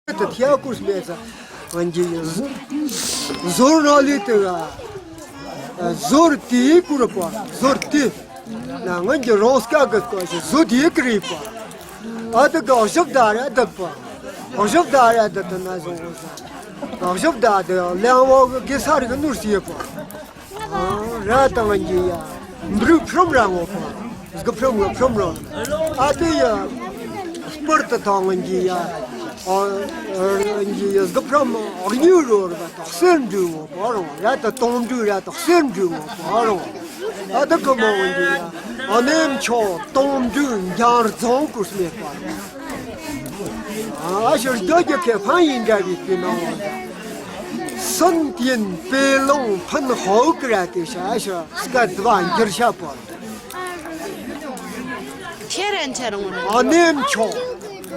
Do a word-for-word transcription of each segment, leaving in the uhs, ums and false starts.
དེ་ཐེ་ཀུར་སྨད་ས་ང་གི་ཟོར་ནོ་ལི་དེ་ག་ཟོར་དེའི་ཀུར་པ་ཟོར་དེ་ན་ང་གི་རོང་སྐད་གི་སྐོར་ཞིག་ཟོ་དེའི་ཀི་རི་པ་ཨ་དེ་ག་བཞི་བདག་ར་དེ་པ་བཞི་བདག་ར་དེ་དེ་ན་ཟོ་གོ་ས་བཞི་བདག་དེ་གླང་བོ་གི་གེ་སར་གི་ནོར་སི་པ། ར་དང་གི་ཡ། འབྲུ་ཕྲུམ་ར་ངོ་པ། གི་ཕྲུམ་གི་ཕྲུམ་ར། ཨ་དེ་ཡ། སྤུར་དུ་དང་གི་ཡ། ཨ་གི་ཡ་གི་ཕྲུམ་གཉིས་རོ་ར་དང་གསེར་འབྲུ་ངོ་པ་རང་། ར་དང་དོང་འབྲུ་ར་དང་གསེར་འབྲུ་ངོ་པ་རང་། ཨ་དེ་གི་མོ་གི་ཡ། ཨ་ནེམ་ཆོ་དོང་འབྲུ་འཇང་རྫོང་ཀུར་སྨད་པ་རང་། ཨ་ཞོར་རྒྱ་རྒྱ་ཁེ་ཕན་ཡིན་འདྲ་བའི་དེ་ནང་། སུན་ཏིན་པེ་ལོང་ཕན་ཧོ་ཀི་ར་དེ་ཤ་ཤ་སྐད་དུ་བ་འགྱུར་ཤ་པོ། ཁྱེད་རང་ཆ་རང་ཨ་ནེམ་ཆོ་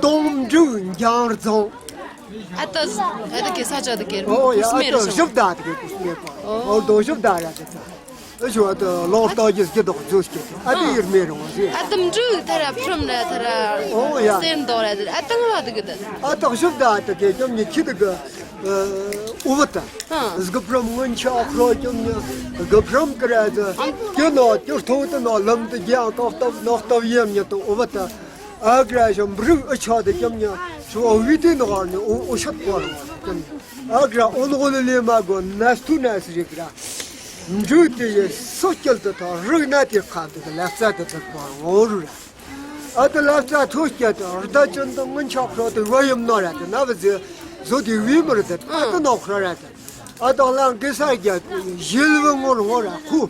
དོང་འབྲུག་འཇང་རྫོང་། ཨ་ཏ་ཨ་ཏ་ཀེ་ས་ཆ་ཏ་ཀེ་རུ་ཨོ་ཡ་ཨ་ཏ་ཞིབ་ད་ཏ་ཀེ་ཀུ་སྨེ་པ་ཨོ་དོ་ཞིབ་ད་ར་ཏ་ཏ། ཨ་ཞོ་ཨ་ཏ་ལོང་ལྟ་རྒྱུ་སྐྱིད་དོག་ཇུས་སྐྱིད་ཨ་ཏི་ཡིར་མེ་རུང་ཟེ། ཨ་ཏམ་འབྲུག་ཐ་ར་ཕྲུམ་ར་ཐ་ར་ཨོ་ཡ་སེམས་དོག་ར་ཏི་ཨ་ཏང་བ་ཏི་ཀི་ཏི། ཨ་ཏག་ཞིབ་ད་ཏ་ཀེ་ཀྱམ་ཉི་ཁྱི་ཏི་ཀི་ཨུ་བ་ཏ་ཟི་ཀི་ཕྲུམ་སྔོན་ཆ་ཁྲོ་ཀྱམ་ཉི་ཟི་ཀི་ཕྲུམ་ཀི་ར་ཏི་ཀྱི་ནོ་ཀྱི་ཐོ་ཏི་ནོ་ལམ་ཏི་རྒྱ་ཀོག་ཏབ་ནོག་ཏབ་ཡེམ་ཉི་ཏི་ཨུ་བ་ཏ། ཨ་ཀྲ་ཞོ་འབྲུག་ཨ་ཆོ་དེ་ཀྱམ་ཉ་ཞོ་ཨ་བི་ཏི་ནོ་ནི་ཨོ་ཨོ་ཤད་པོ་ར་ཀྱམ་ཨ་ཀྲ་ཨོ་ནོ་ལི་ལི་མ་གོ་ནས་ཐུ་ནས་རིག་ར་འབྲུག་དེ་ཡི་སོ་སྐྱལ་དུ་ཐོ་རིག་ན་དེ་ཁ་དུ་ལ་རྩ་དུ་དུ་པོ་ངོ་རུ་ར་ཨ་དུ་ལ་རྩ་ཐུ་སྐྱལ་དུ་རྡ་ཅན་དུ་སྔོན་ཆོག་ཁྲོ་དུ་བ་ཡུམ་ནོ་ར་དུ་ན་བ་ཟི་ཟོ་དེ་བི་མུ་ར་དུ་ཨ་དུ་ནོ་ཁྲོ་ར་དུ། ཨ་ཏོག་ལང་གེ་སར་རྒྱལ་ཞིལ་བུ་ངོར་ངོ་ར་ཁུ།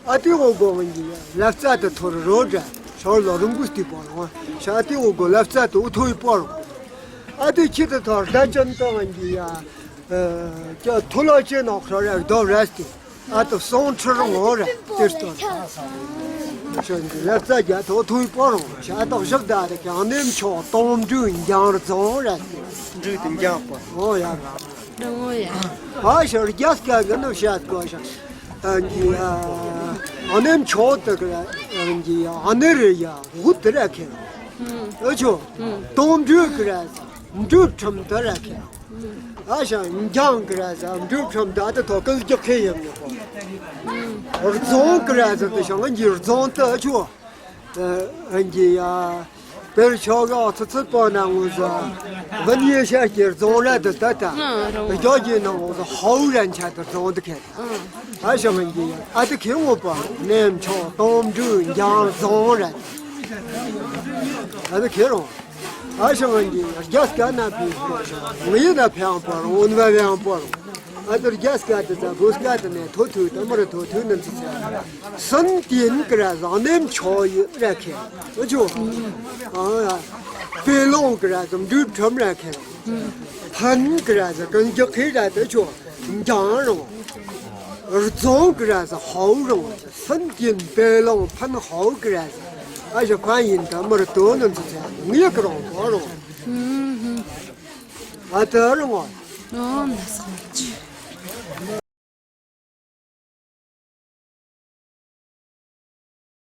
ཨ་ཏི་འོ་གོ་ངན་གྱི་ལབ་རྩ་དུ་ཐོར་རོ་འདྲ་ཤོར་ལོ་རུང་གུ་སྟི་པོ་རོ་ཤ་ཨ་ཏི་འོ་གོ་ལབ་རྩ་དུ་ཨུ་ཐོ་ཡི་པོ་རོ། ཨ་ཏི་ཁྱི་དུ་ཐོར་ཟླ་ཅན་ཏོ་ངན་གྱི་ཡ། ཀྱ་ཐུ་ལོ་ཅེ་ནོག་ཤོར་ར་རྡོ་ར་སྟི། ཨ་ཏི་སོང་ཁྲི་རོ་ངོ་ར་ཏིར་ཏོ། ཤོན་གྱི་ལབ་རྩ་རྒྱ་ཐོ་ཐོ་ཡི་པོ་རོ་ཤ་ཨ་ཏོག་ཞབས་ད་ར་ཀྱང་ནེམ་ཆོག་དོང་འབྲུ་འཇང་རྫོང་ར་སྟི། འབྲུ་དུ་འཇང་པོ། ཨོ་ཡ་ར། རང་ངོ་ཡ། ཨ་ཤ་རྒྱ་སྐད་གི་ནུ་ཤ་ཀོ་ཤ། ཨ་ནི་ཨ་ནེམ་ཆོག་ཏུ་ཀི་ར་ཨ་ནི་ཨ་ནི་རི་ཡ་འུ་དི་ར་ཁེ་ར། ཨ་ཆོ། དོང་འབྲུ་ཀི་ར་འབྲུ་ཁྲམ་དི་ར་ཁེ་ར། ཨ་ཞང་འཇང་ཀི་ར་ཟ་འབྲུ་ཁྲམ་དི་ཨ་ཏི་ཐོ་ཀི་རྒྱག་ཁེ་ཡིན་ནི་ཁོ། རྫོང་ཀི་ར་ཟ་ཏི་ཞང་ཨ་ནི་རྫོང་དི་ཨ་ཆོ། ཨ་ཨན་ཇི་ཡ། པེར་ཆོ་ག་ཚི་ཚི་པོ་ན་ངོ་ཟ། བུན་ཡེ་ཤ་ཀྱི་རྫོང་ར་དི་ཏ་ཏ། ཨ་རོ། ཇོ་ཇི་ན་ངོ་ཟ་ཧའུ་རན་ཆ་དི་རྫོང་དི་ཁེ། ཨ་ཞང་ཨན་ཇི་ཡ། ཨ་དི་ཁེ་ངོ་པ་ནེམ་ཆོ་དོང་འབྲུ་འཇང་རྫོང་ར། ཨ་དི་ཁེ་རོ། ཨ་ཞང་ཨན་ཇི་ཡ་རྒྱ་སྐད་ན་པི་ངི་ཡི་ན་ཕེང་པོ་རོ་འོན་བ་ཕེང་པོ་རོ། ཨ་དི་རྒྱ་སྐད་དི་ཙ་བོ་སྐད་དི་ནེ་ཐོ་ཐུ་དི་མ་རི་ཐོ་ཐུ་ནི་ཙི་ཙ། སུན་ཏིན་ཀི་ར་ཟ་ནེམ་ཆོ་ཡི་ར་ཁེ། ཨུ་ཆོ། ཨ། པེ་ལོང་ཀི་ར་ཟ་འབྲུ་ཁྲམ་ར་ཁེ། ཕན་ཀི་ར་ཟ་ཀན་ཇག་ཁེ་ར་དི་ཆོ། འཇང་རོ། རྫོང་ཀི་ར་ཟ་ཧའུ་རོ། སུན་ཏིན་པེ་ལོང་ཕན་ཧའུ་ཀི་ར་ཟ། ཨ་ཞ་ཕན་ཡིན་ད་མར་དོ་ནི་ཙི་ཙ། ངི་ཀི་རོ་གོ་རོ། ཨ་ཏི་རོ། ཨོ་མ་སོང་ཅི།